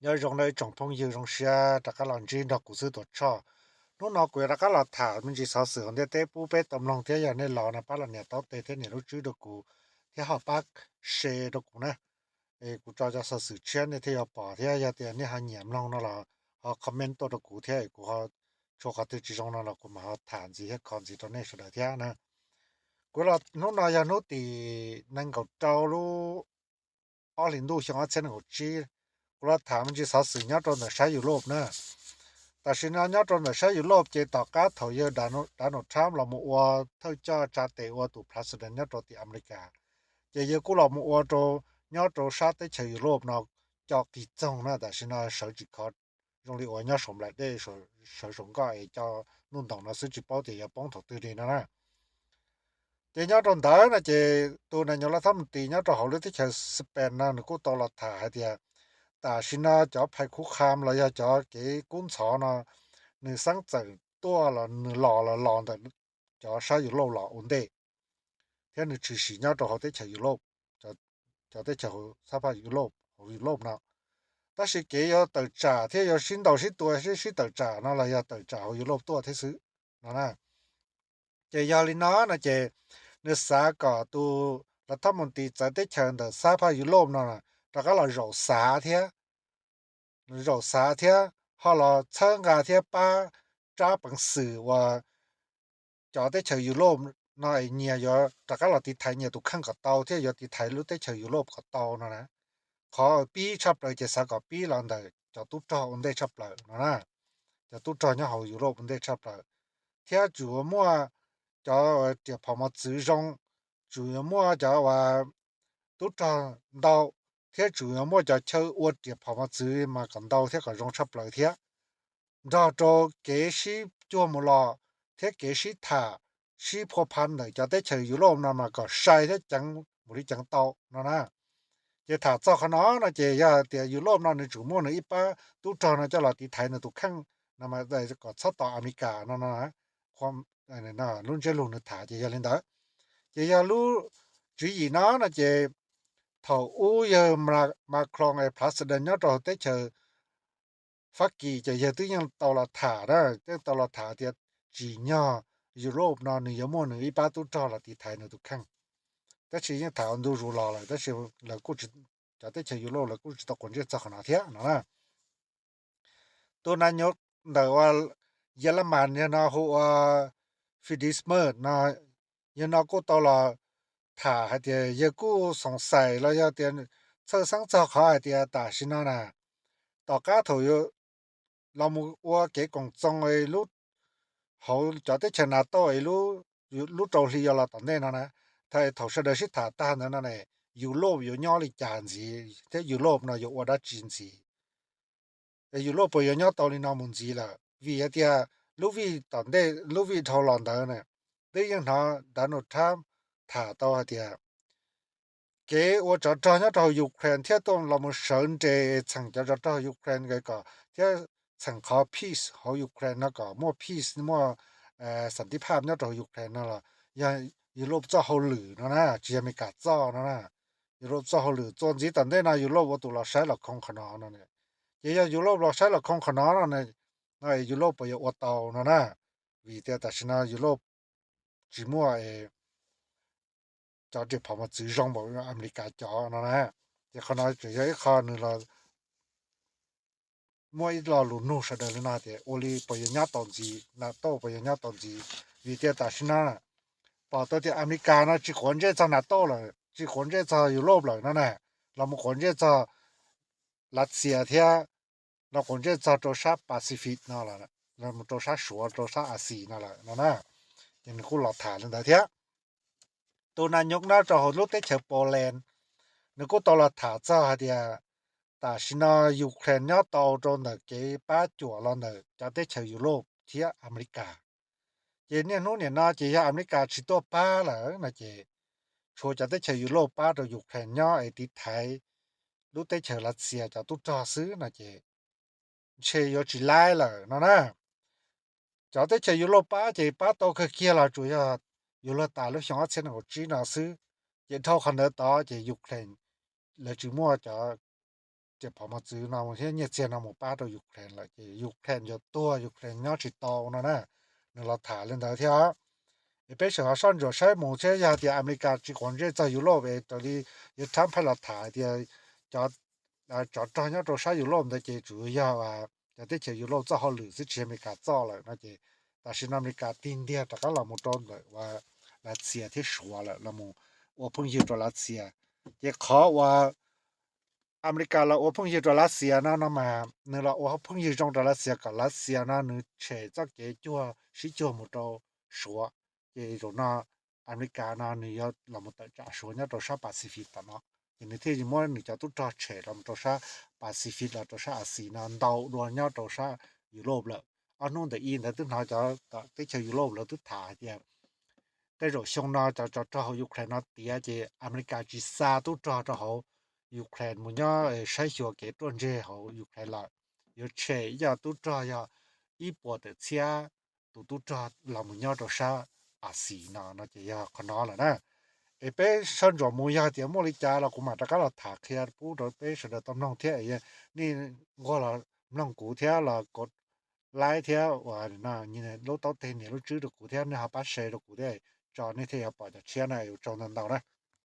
Nyob zoo nawb ib tsoom phooj ywg, zoo siab rov qab los ntsib nrog kuv xwb Tuam Tshoj. Hnub no kuv yuav rov qab los tham me ntsis xov xwm hauv ntiaj teb pub peb tau mloog thiab yog nej los no pab los nias taub teg thiab nias lub tswb rau kuv thiab ho pab share rau kuv na. Es kuv tso cov xov xwm tshiab nej thiaj yuav pom thiab yog tias nej ho nyiam mloog no los ho comment tuaj rau kuv thiab es kuv ho tshuav qhov twg tsis zoo no los kuv mam ho tham ntxiv thiab kho ntxiv rau nej sawv daws thiab na. Kuv los hnub no yog hnub tim nees nkaum rau lub ob hlis ntuj xyoo ob txhiab nees nkaum tsib. Kuv los tham me ntsis xov xwm nyob rau ntawm sab Europe na. Tam sim no nyob rau ntawm sab Europe ces tom qab thaum yawg Donald Trump los mus ua thawj coj tsa tes ua tus president nyob rau tim America, ces yawg kuj los mus ua rau nyob rau sab teb chaws Europe no co qis txoog na. Tam sim no sawv tsis khov zoo li uas nyob saum nplaim dej, sawv saum nkoj es co ntuj ntoos no xwb tsis paub tias yuav poob thaum twg li no na. Ces nyob rau ntawd no ces tus nas nyos lav thab mus tis nyob rau hauv lub teb chaws Spain no nws kuj tau los tham hais tias tam sim no cov phais khuv qha los yog cov kev kub ntxhov no nws xeeb txawm tuaj los nws los los los ntawm cov sab Europe los ua ntej, thiab nws tshwm sim nyob rau hauv teb chaws Europe, cov teb chaws hauv sab phaj Europe, hauv Europe no. Tab sis kev yuav tawm tsam thiab yuav sib ntaus sib tua sib sib tawm tsam no los yog tawm tsam hauv Europe tuaj thiab xwb no na. Ces yog li no no ces nws xav kom tus lav thab mus tis txawv teb chaws ntawm sab phaj Europe no rov qab los zaum xav thiab, zaum xav thiab ho los txhawb nqa thiab pab rab peev xwm uas cov teb chaws Europe no es nyias yuav rov qab los tiv thaiv nyias tus kheej kom tau thiab yuav tiv thaiv lub teb chaws Europe kom tau no na. Qhov pib tshaj plaws ces xav kom pib los ntawm cov tub rog ua ntej tshaj plaws no na, cov tub rog nyob hauv Europe ua ntej tshaj plaws, thiab tsuas yuav muaj cov riam phom mos txwv zoo, tsuas yuav muaj cov uas tub rog ntau, thiab tsuas yuav muaj cov chaw ua riam phom mos txwv mas kom ntau thiab kom zoo tshaj plaws thiab, nrog rau kev sib cuag mus los thiab kev sib tham sib phua pha ntawm cov teb chaws Europe no mas kom sai thiab ceev mus li ceev tau no na. Ces tham txog qhov no no ces yog tias Europe no nws tsuas muaj nws ib pab tub rog no coj los tiv thaiv nws tus kheej no kom txhob tau America no no. Lub ntsiab lus nws tham ces yog li ntawd. Ces yog lub tswv yim no no ces thaum ub yawg Macron es president nyob rau hauv teb chaws Fab Kis ces yawg twb yeej tau los tham na, twb tau los tham tias tsim nyog Europe no nws yuav muaj nws ib pab tub rog los tiv thaiv nws tus kheej. Tab sis yeej tham ua ntu zus los lawm tab sis lawv kuj, cov teb chaws Europe lawv kuj tsis tau quav ntsej txog qhov no thiab no na. Tus nas nyos ntawm ua Yelamas yawg no hu ua Friedrich Merz no, yawg no kuj tau los tham hais tias yawg kuj xoom xais los yog tias txhawj xeeb txog qhov hais tias tam sim no na, tom qab thaum los mus ua kev koom txoos lub, hauv cov teb chaws NATO es lub rau hli yuav los tom ntej no na, thaum sawv daws sib tham tag ntawd no ne, Europe yuav nyob li cas ntxiv thiab Europe no yuav ua dab tsi ntxiv? Europe puas yuav nyob tau li no mus ntxiv lawm? Vim hais tias lub vij tom ntej, lub vij dhau los ntawd na, twb yeej hnov Donald Trump tham tau hais tias kev ua tsov rog nyob rau hauv Ukraine thiab tuaj los mus sawv nres txheem cov tsov rog Ukraine kom thiab txheem qhov peace hauv Ukraine no kom muaj peace, muaj xas tiv phaj nyob rau hauv Ukraine no los yog Europe txoj hauj lwm no na, tsis yog Amelikas txoj no na. Europe txoj hauj lwm txuas ntxiv tom ntej no Europe ua tus los saib los khoo qhov no no. Ces yog Europe los saib los khoo qhov no no, no Europe puas yuav ua tau no na? Vim tias tam sim no Europe tsis muaj cov riam phom mos txwv zoo npaum Amelikas cov no na. Ces qhov no tseem yog ib qho nws los muaj ib lo lus nug sawv daws li no tias ua li puas yuav nyob tau ntxiv, NATO puas yuav nyob tau ntxiv? Vim tias tam sim no pom tau tias Amelikas no tsis quav ntsej txog NATO lawm, tsis quav ntsej txog Europe lawm no na, los mus quav ntsej txog Lav Xias thiab los quav ntsej txog rau sab Pacific no, los rau sab Suav rau sab Axias no lawm no na. Ces nws kuj los tham li ntawd thiab. Tus nas nyos nyob rau hauv lub teb chaws Poland, nws kuj tau los tham txog hais tias tam sim no Ukraine nyob tau rau ntawm kev pab cuam los ntawm cov teb chaws Europe thiab Amelikas. Ces niaj hnub nim no ces yog Amelikas tsis tuaj pab lawm no ces tshuav cov teb chaws Europe pab rau Ukraine nyob es tiv thaiv lub teb chaws Lav Xias cov tub rog xwb no ces ntshe yuav tsis laib lawm no na. Cov teb chaws Europe pab ces pab tau kawg kiag los tsuas yog yuav luag tas lub xyoo ob txhiab nees nkaum tsib no xwb. Ces dhau qhov ntawd tod ces Ukraine lawv tsis muaj cov ces phov mos txwv no thiab nyiaj txiag no mus pab rau Ukraine lawm ces Ukraine yuav tuag, Ukraine nyob tsis tau no na. Nws los tham li ntawd thiab. Es peb sawv ho soj ntsuam saib mus thiab, yog tias Amelikas tsis quav ntsej txog Europe es raws li yawg Trump pheej los tham tias cov tsov rog nyob rau sab Europe ntawd ces tsuas yog cov teb chaws Europe txoj hauj lwm xwb, tsis yog Amelikas txoj lawm no ces tam sim no Amelikas tig ntiag rov qab los mus rau ntawm uas Lav Xias thiab Suav lawm, los mus ua phooj ywg rau Lav Xias. Ces qhov uas Amelikas los ua phooj ywg rau Lav Xias no no mas nws los ua phooj ywg zoo rau Lav Xias kom Lav Xias no nws tshem txoj kev cuag sib cuag mus rau Suav. Ces zaum no Amelikas no nws yuav los mus tawm tsam Suav nyob rau sab Pacific tom no, ces nws thiaj muab nws cov tub rog tshem los rau sab Pacific los rau sab Axiv no ntau dua nyob rau sab Europe lawm. Ob hnub ntawm ib ntawd twb hnov cov teb chaws Europe lawv twb tham hais tias tej zaum xyoo no cov tsov rog hauv Ukraine no tiav ces Amelikas tsis xa tub rog rau hauv Ukraine mus nyob saib xyuas kev ruaj ntseg hauv Ukraine lawm, yuav tshem ib co tub rog yog ib puas tawm txhiab tus tub rog los mus nyob rau sab Axiv no no ces yog qhov no lawm na. Es peb soj ntsuam mus, yog tias muaj li cas los kuv mam rov qab los tham qhia pub rau peb sawv daws tau mloog thiab. Nej nquag los mloog kuv thiab los kov like thiab uas lub taub teg nias lub tswb rau kuv thiab nej ho pab share rau kuv thiab, tso nej thiaj yuav pom cov tshiab na. Ua tsaug ntau ntau na.